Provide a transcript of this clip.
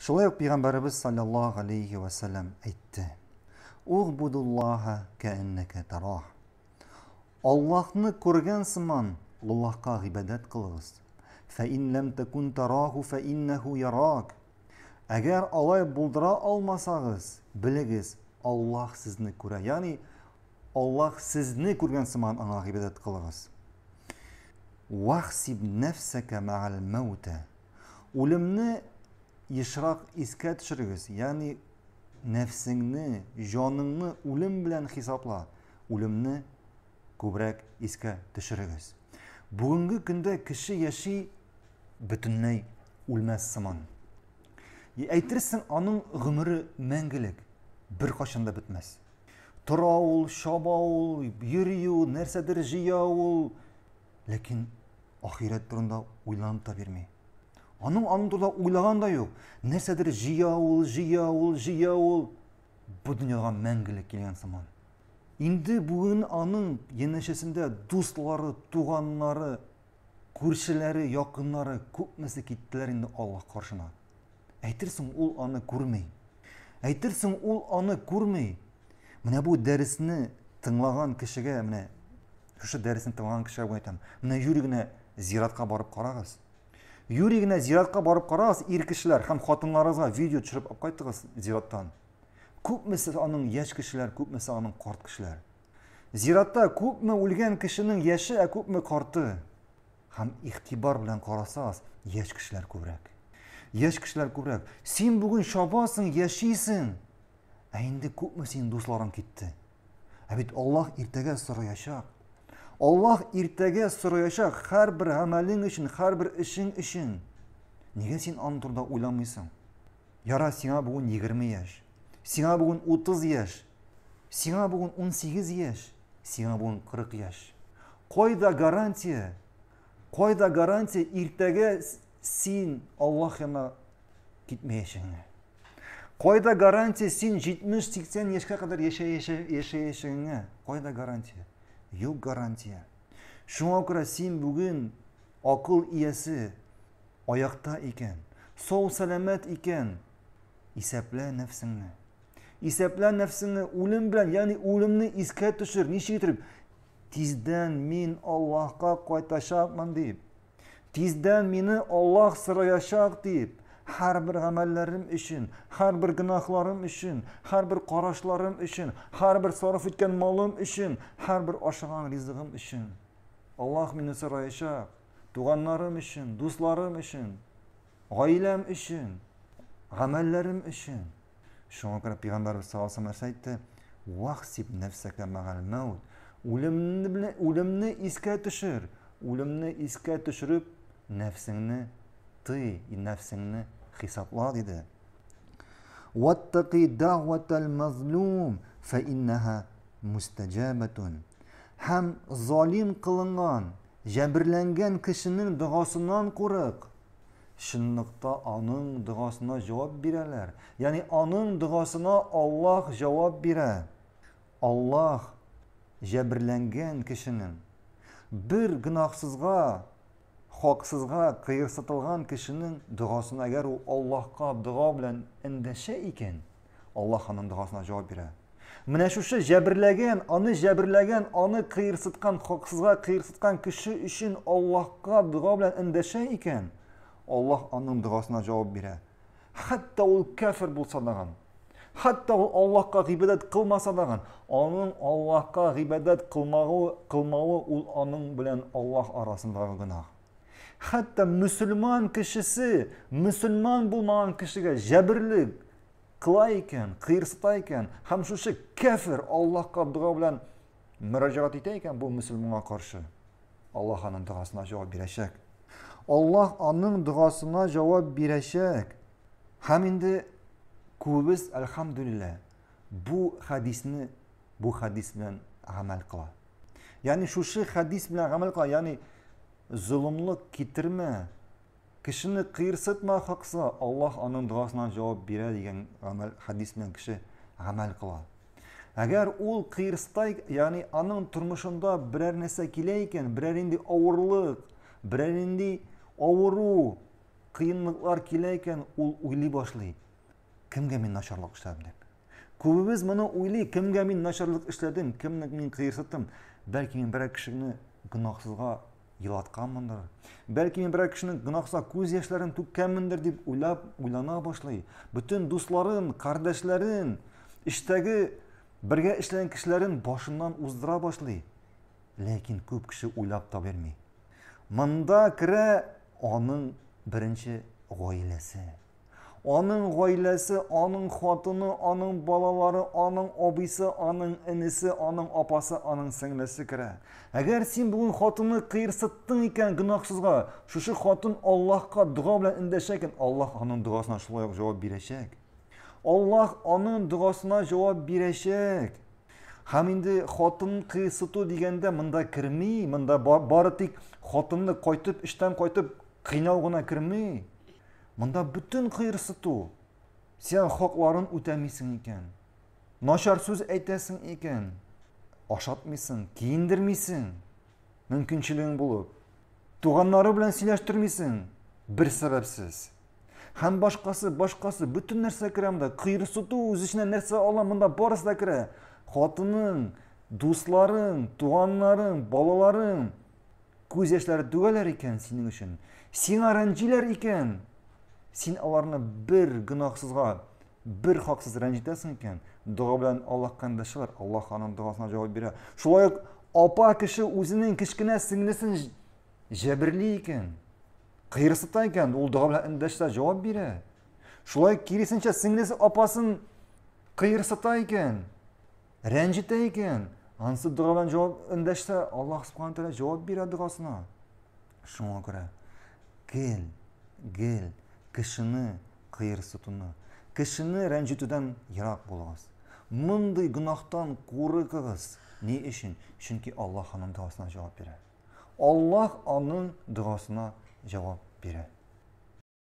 Шулай ук пәйгамбәребез саллаллаһу алейхи ва сәлләм әйтте: Угбудуллаһа кәәннәкә тараһ. Аллаһны күргән сыман Аллаһка гыйбадәт кылыгыз. Фә ин ләм тәкун тараху фә иннәһу ярак. Әгәр алай булдыра алмасагыз, белегез, Аллаһ сезне күрә. Ягъни Аллаһ сезне күргән сыман аңа гыйбадәт кылыгыз. Вахсиб нәфсәкә мәгәл мәүтә. Үлемне ешрак искә төшерегез, ягъни нәфсеңне, җаныңны үлем белән хисапла, үлемне күбрәк искә төшерегез. Бүгенге көндә кеше яши бөтенләй үлмәс сыман. Әйтерсең, аның гомере мәңгелек, беркайчан да бетмәс. Тора ул, чаба ул, йөри ул, нәрсәдер җыя ул, ләкин ахирәт турында уйланып та бирми. Аның аның турында уйлаган да юк. Нәрсәдер җыя ул, җыя ул, җыя ул. Бу дөньяга мәңгелек килгән сыман. Инде бүген аның янәшәсендә дуслары, туганнары, күршеләре, якыннары күпмесе киттеләр инде Аллаһ каршына. Әйтерсең, ул аны күрми. Әйтерсең, ул аны күрми. Менә бу дәресне тыңлаган кешегә, менә шушы дәресне тыңлаган кешегә бүген әйтәм. Менә юри генә зиратка барып карагыз. Юри генә зиратка барып карагыз, ир кешеләр һәм хатыннарыгызга видео төшереп алып кайтыгыз зираттан. Күпмесе аның яшь кешеләр, күпмесе аның карт кешеләр. Зиратта күпме үлгән кешенең яше, ә күпме карты. Һәм игътибар белән карасагыз, яшь кешеләр күбрәк. Яшь кешеләр күбрәк. Син бүген чабасың, яшисең. Ә инде күпме синең дусларың китте. Ә бит Аллаһ иртәгә сораячак. Аллаһ иртәгә сораячак һәрбер гамәлең өчен, һәрбер эшең өчен. Нигә син аның турында уйламыйсың? Яра, сиңа бүген 20 яшь. Сиңа бүген 30 яшь. Сиңа бүген 18 яшь. Сиңа бүген 40 яшь. Кайда гарантия? Кайда гарантия иртәгә син Аллаһ янына китмәячәгеңә? Кайда гарантия син 70-80 яшькә кадәр яшәячәгеңә? Кайда гарантия? Юк гарантия. Шуңа күрә син бүген акыл иясе аякта икән, сау-сәламәт икән, исәплә нәфсеңне. Исәплә нәфсеңне үлем белән, ягъни үлемне искә төшер, ничек итеп тиздән мин Аллаһка кайтачакмын дип. Тиздән мине Аллаһ сораячак дип, һәрбер гамәлләрем өчен, һәрбер гөнаһларым өчен, һәрбер карашларым өчен, һәрбер сарыф иткән малым өчен, һәрбер ашаган ризыгым өчен. Аллаһ мине сораячак. Туганнарым өчен, дусларым өчен, гаиләм өчен, гамәлләрем өчен. Шуңа күрә пәйгамбәрбез саллаллаһу алейһи нәрсә әйтте? Вахсиб нәфсәкә мәгәл мәүт. Үлемне, үлемне искә төшер. Үлемне искә төшереп, нәфсеңне тый, нәфсеңне хисапла диде. Ваттаки дәгъватал мазлум фә иннаһа мустаҗабатун. Һәм залим кылынган, җәберләнгән кешенең догасыннан курык. Чынлыкта аның догасына җавап бирәләр. Ягъни аның догасына Аллаһ җавап бирә. Аллаһ җәберләнгән кешенең бер гөнаһсызга, хаксызга кыерсытылган кешенең догасына әгәр ул Аллаһка дога белән эндәшә икән, Аллаһ аның догасына җавап бирә. Менә шушы җәберләгән, аны җәберләгән, аны кыерсыткан, хаксызга кыерсыткан кеше өчен Аллаһка дога белән эндәшә икән, Аллаһ аның догасына җавап бирә. Хәтта ул кәфер булса дагын, хәтта ул Аллаһка гыйбадәт кылмаса дагын, аның Аллаһка гыйбадәт кылмавы, кылмавы ул аның белән Аллаһ арасындагы гөнаһ. Хәтта мөселман кешесе мөселман булмаган кешегә җәберлек кыла икән, кыерсыта икән, һәм шушы кәфер Аллаһка дога белән мөрәҗәгать итә икән бу мөселманга каршы, Аллаһ аның догасына җавап бирәчәк. Аллаһ аның догасына җавап бирәчәк. Һәм инде күбебез, әлхәмдүлилләһ, бу хәдисне бу хәдис белән гамәл кыла. Ягъни шушы хәдис белән гамәл кыла, ягъни золымлык китермә, Кешене кыерсытма хакса, Аллаһ аның догасына җавап бирә дигән гамәл хәдис белән кеше гамәл кыла. Әгәр ул кыерсыта, ягъни аның тормышында берәр нәрсә килә икән, берәр нинди авырлык, берәр нинди авыру, кыенлыклар килә икән, ул уйлый башлый. Кемгә мин начарлык эшләдем дип. Күбебез моны уйлый, кемгә мин начарлык эшләдем, кемне мин кыерсыттым. Бәлки мин берәр кешене гөнаһсызга елатканмындыр. Бәлки мин берәр кешенең гөнаһсызга күз яшьләрен түккәнмендер дип уйлап, уйлана башлый. Бөтен дусларын, кардәшләрен, эштәге бергә эшләгән кешеләрен башыннан уздыра башлый. Ләкин күп кеше уйлап та бирми. Монда керә аның беренче гаиләсе. Аның гаиләсе, аның хатыны, аның балалары, аның абыйсы, аның энесе, аның апасы, аның сеңлесе керә. Әгәр син бүген хатынны кыерсыттың икән гөнаһсызга, шушы хатын Аллаһка дога белән эндәшә икән, Аллаһ аның догасына шулай ук җавап бирәчәк. Аллаһ аның догасына җавап бирәчәк. Һәм инде хатын кыерсыту дигәндә монда керми, монда бары тик хатынны кайтып, эштән кайтып кыйнау гына керми. Монда бөтен кыерсыту. Син хакларын үтәмисең икән. Начар сүз әйтәсең икән. Ашатмыйсың, киендермисең. Мөмкинчелегең булып. Туганнары белән сөйләштермисең бер сәбәпсез. Һәм башкасы, башкасы, бөтен нәрсә керә монда. Кыерсыту үз эченә нәрсә ала, монда барысы да керә. Хатының, дусларың, туганнарың, балаларың, Күз яшьләре түгәләр икән синең өчен, сиңа рәнҗиләр икән, син аларны бер гөнаһсызга, бер хаксыз рәнҗетәсең икән, дога белән Аллаһка эндәшәләр, Аллаһ аның догасына җавап бирә. Шулай ук апа кеше үзенең кечкенә сеңлесен җәберли икән, кыерсыта икән, ул дога белән эндәшсә җавап бирә. Шулай киресенчә сеңлесе апасын кыерсыта икән, Рәнҗетә икән, анысы дога белән җавап эндәшсә, Аллаһ субхана тәгалә җавап бирә догасына. Шуңа күрә гел, гел кешене кыерсытуны, кешене рәнҗетүдән ерак булыгыз. Мондый гөнаһтан курыкыгыз. Ни өчен? Чөнки Аллаһ аның догасына җавап бирә. Аллаһ аның догасына җавап бирә.